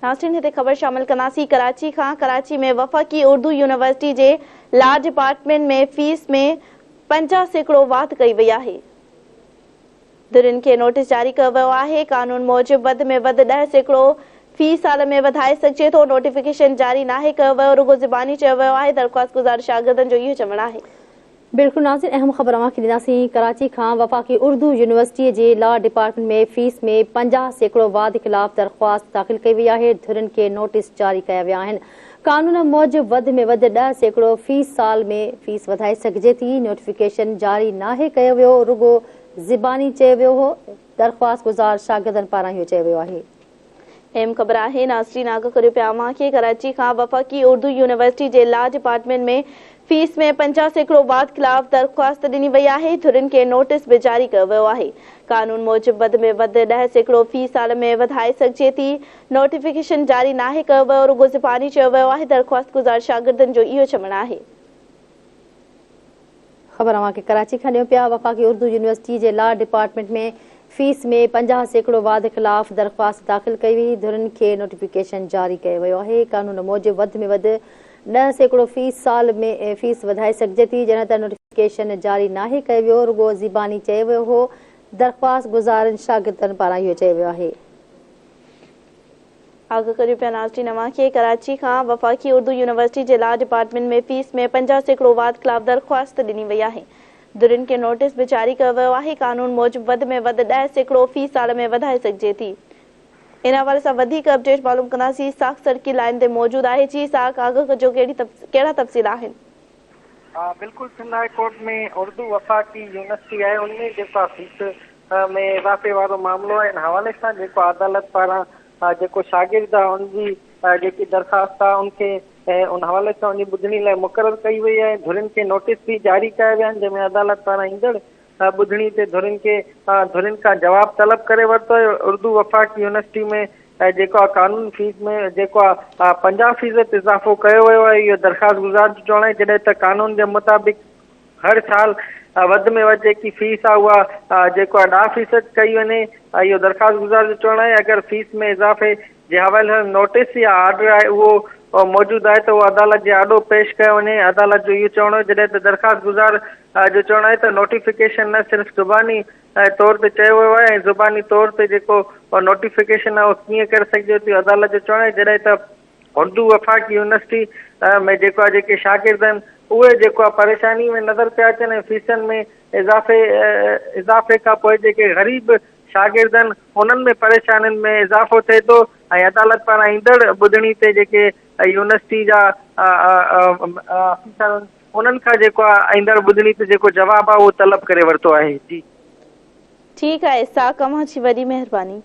ناظرين هتي خبر شامل ڪنداسين ڪراچي کان ڪراچي ۾ وفاقي اردو يونيورسٽي جي لا ڊپارٽمينٽ ۾ فيس ۾ 50% واڌ ڪئي وئي آهي. ڌرين کي نوٽيس جاري ڪيو ويو آهي. قانون موجب وڌ ۾ وڌ 10% في سال ۾ وڌائي سگهجي ٿو. نوٽيفڪيشن جاري ناهي ڪيو ويو رڳو زباني چيو ويو آهي. درخواستگذار شاگردن جو اهو چوڻ آهي. بلڪل ناظرين اهم خبر اوهان کي ڏينداسين ڪراچي کان وفاقي اردو يونيورسٽي جي لا ڊپارٽمينٽ ۾ فيس ۾ 50% واڌ خلاف درخواست داخل ڪئي وئي آهي ڌرين کي نوٽيس جاري ڪيا ويا آهن قانون موجب وڌ ۾ وڌ 10% في سال ۾ فيس وڌائي سگهجي ٿي نوٽيفڪيشن جاري ناهي ڪيو ويو رڳو زباني چيو ويو هو درخواستگذار شاگردن پاران اهو چيو ويو آهي. اهم خبر آهي ناظرين آگاهه ڪريون پيا اوهان کي ڪراچي کان وفاقي اردو يونيورسٽي جي لا ڊپارٽمينٽ ۾ فيس ۾ 50% واڌ خلاف درخواست ڏني وئي آهي ڌرين کي نوٽيس به جاري ڪيو ويو آهي قانون موجب وڌ ۾ وڌ 10% في سال ۾ وڌائي سگهجي ٿي نوٽيفڪيشن جاري ناهي ڪيو ويو رڳو زباني چيو ويو آهي درخواستگذار شاگردن جو اهو چوڻ آهي. خبر اوهان کي ڪراچي کان ڏيون پيا، وفاقي اردو يونيورسٽي جي لا ڊپارٽمينٽ ۾ فيس ۾ 50% واڌ خلاف درخواست داخل ڪئي وئي، ڌرين کي نوٽيفڪيشن جاري ڪيو ويو آهي، قانون موجب وڌ ۾ وڌ 10% في سال ۾ فيس وڌائي سگهجي ٿي، جڏهن ته نوٽيفڪيشن جاري ناهي ڪيو ويو، رڳو زباني چيو ويو هو، درخواست گذارن شاگردن پاران اهو چيو ويو آهي. آگاهه ڪريون پيا ناظرين اوهان کي ڪراچي کان وفاقي اردو يونيورسٽي جي لا ڊپارٽمينٽ ۾ فيس ۾ 50% واڌ خلاف درخواست ڏني وئي آهي ڌرين کي نوٽيس به جاري ڪيو ويو آهي قانون موجب وڌ ۾ وڌ 10% في سال ۾ وڌائي سگهجي ٿي ان حوالي سان وڌيڪ اپڊيٽ معلوم ڪنداسين اسحاق سرڪي لائين تي موجود آهي جي اسحاق آگاهه ڪجو ڪهڙا تفصيل آهن. ها بلڪل سنڌ هاء ڪورٽ ۾ اردو وفاقي يونيورسٽي آهي ان ۾ جيڪو آهي فيس ۾ اضافي وارو معاملو آهي ان حوالي سان جيڪو عدالت پاران جيڪو شاگرد آهي ان جي جيڪي درخواست آهي ان کي ان حوالي سان ان جي ٻڌڻي لاء مقرر ڪئي وئي آهي ڌرين کي نوٽيس به جاري ڪيا ويا آهن جنهن ۾ عدالت پاران ايندڙ ٻڌڻي تي ڌرين کي ڌرين کان جواب طلب ڪري ورتو آهي اردو وفاقي يونيورسٽي ۾ جيڪو آهي قانون فيس ۾ جيڪو آهي 50 فيصد اضافو ڪيو ويو آهي اهو درخواست گذار جو چوڻ آهي جڏهن ته قانون جي مطابق هر سال وڌ ۾ وڌ جيڪي فيس آهي اها جيڪو آهي 10 فيصد ڪئي وڃي اهو درخواست گذار جو چوڻ آهي اگر فيس ۾ اضافي جي حوالي سان نوٽيس يا آرڊر آهي اهو موجود آهي ته اهو عدالت جي آڏو پيش ڪيو وڃي عدالت جو اهو چوڻ هو جڏهن ته درخواست گذار جو چوڻ آهي ته نوٽيفڪيشن نه صرف زباني طور تي چيو ويو آهي ۽ زباني طور تي جيڪو نوٽيفڪيشن آهي اهو ڪيئن ڪري سگهجي ٿو عدالت جو چوڻ آهي جڏهن ته اردو وفاقي يونيورسٽي ۾ جيڪو آهي جيڪي شاگرد آهن اهي جيڪو آهي پريشاني ۾ نظر پيا اچن ۽ فيسن ۾ اضافي اضافي کان پوء جيڪي غريب شاگرد آهن انهن ۾ پريشانين ۾ اضافو ٿئي ٿو ۽ عدالت پاران ايندڙ ٻڌڻي تي جيڪي يونيورسٽي جا آفيسر آهن انهن کان جيڪو آهي ايندڙ ٻڌڻي تي جيڪو جواب آهي اهو طلب ڪري ورتو آهي جي. ٺيڪ آهي اسحاق اوهان جي وڏي مهرباني.